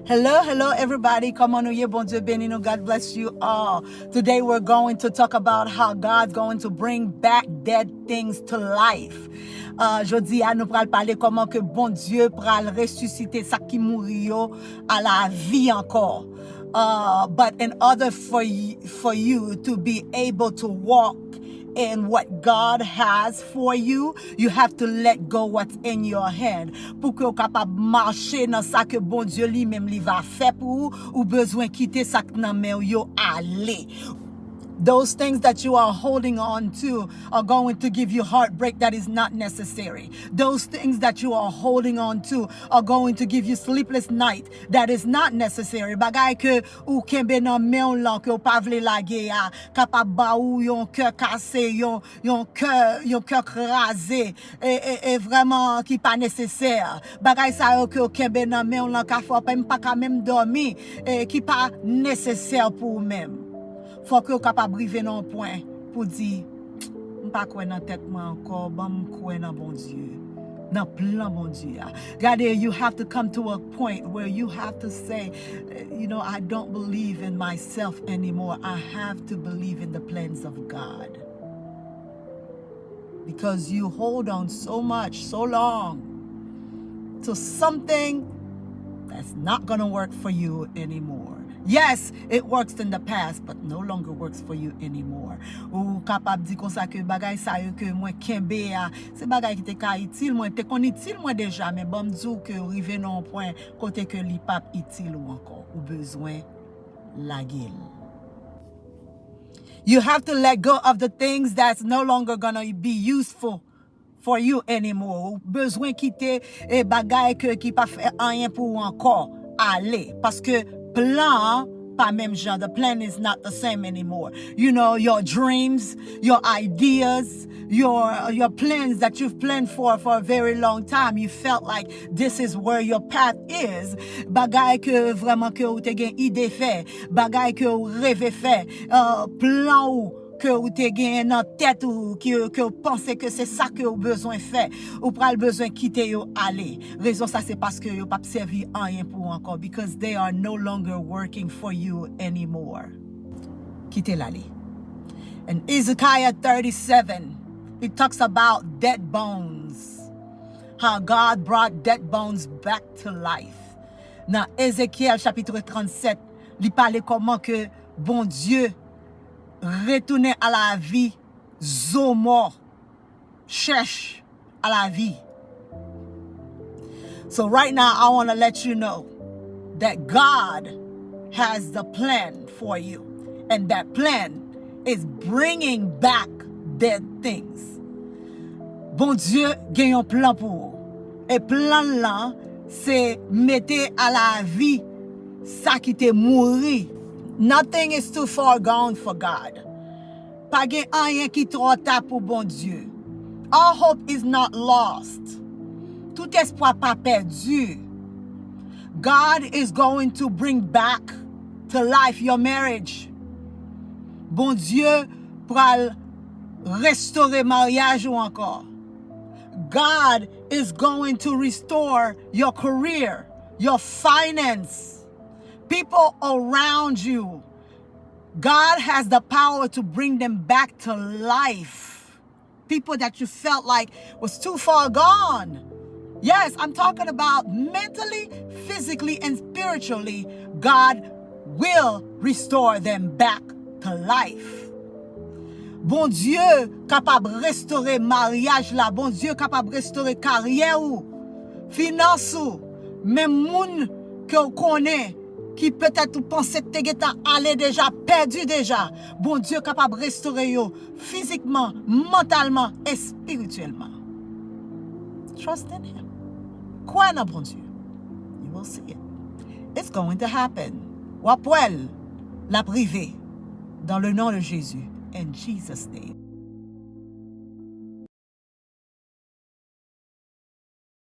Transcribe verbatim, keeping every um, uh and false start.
Hello, hello, everybody. Kòman nou ye? Bondye beni nou. God bless you all. Today we're going to talk about how God's going to bring back dead things to life. Uh, jodi a, nou pral pale kòman ke Bondye pral resisite sa ki mouri yo a la vi ankò. Uh, but in order for you, for you to be able to walk in what God has for you, you have to let go what's in your hand. Pou ke w kapab mache nan sa ke Bondye li menm li va fè pou ou, ou bezwen kite sa k nan men w yo ale. Those things that you are holding on to are going to give you heartbreak that is not necessary. Those things that you are holding on to are going to give you sleepless night that is not necessary. Bagay ke ou kenbe nan men w lan, ke w pa vle lage a, kapab ba ou yon kè kase, yon, yon kè, yon kè kraze, e, e, e vrèman ki pa nesesè. Bagay sa yo ke w kenbe nan men w lan ka fè w pa, m pa ka menm dòmi, e ki pa nesesè pou ou menm. Fòk yo kapab rive nan yon pwen pou di, "M pa kwè nan tèt mwen ankò, ban m kwè nan Bondye, nan plan Bondye a." Gade, you have to come to a point where you have to say, "You know, I don't believe in myself anymore. I have to believe in the plans of God." Because you hold on so much, so long to something that's not gonna work for you anymore. Yes, it works in the past, but no longer works for you anymore. Ou kapab di konsa ke bagay sa yo ke mwen kenbe a, se bagay ki te ka itil mwen, te konn itil mwen deja, men ban m di w ke rive nan yon pwen kote ke li p ap itil ou ankò. Ou bezwen lage l. You have to let go of the things that's no longer gonna be useful for you anymore. Ou bezwen kite, e, bagay ke, ki pa fè anyen pou ou ankò ale. Paske plan an pa menm jan. The plan is not the same anymore. You know, your dreams, your ideas, your, your plans that you've planned for, for a very long time, you felt like this is where your path is. Bagay ke vrèman ke ou te gen ide fè, bagay ke ou reve fè, uh, plan ou ke ou te genyen nan tèt ou, ke, ke ou panse ke se sa ke ou bezwen fè, ou pral bezwen kite yo ale. Rezon sa se paske yo p ap sèvi anyen pou ou ankò, because they are no longer working for you anymore. Kite l ale. In Ezekiel thirty-seven, it talks about dead bones. How God brought dead bones back to life. Nan Ezekyèl chapitre tranntsèt, li pale kòman ke Bondye retounen a la vi zo mò, chèch a la vi. So right now, I want to let you know that God has the plan for you. And that plan is bringing back dead things. Bondye gen yon plan pou ou. E plan l lan, se mete a la vi sa ki te mouri. Nothing is too far gone for God. Pa gen anyen ki twò ta pou Bondye. All hope is not lost. Tout espwa pa pèdi. God is going to bring back to life your marriage. Bondye pral restore maryaj ou ankò. God is going to restore your career, your finance, people around you. God has the power to bring them back to life. People that you felt like was too far gone. Yes, I'm talking about mentally, physically, and spiritually. God will restore them back to life. Bondye kapab restore maryaj la. Bondye kapab restore karyè ou, finans ou, menm moun ke w konnen ki petèt ou panse te gentan ale deja, pèdi deja. Bondye kapab restore yo fizikman, mantalman, espirityèlman. Trust in him. Kwè nan Bondye. You will see it. It's going to happen. W ap wè l. L ap rive. Dans le nom de Jésus. In Jesus' name.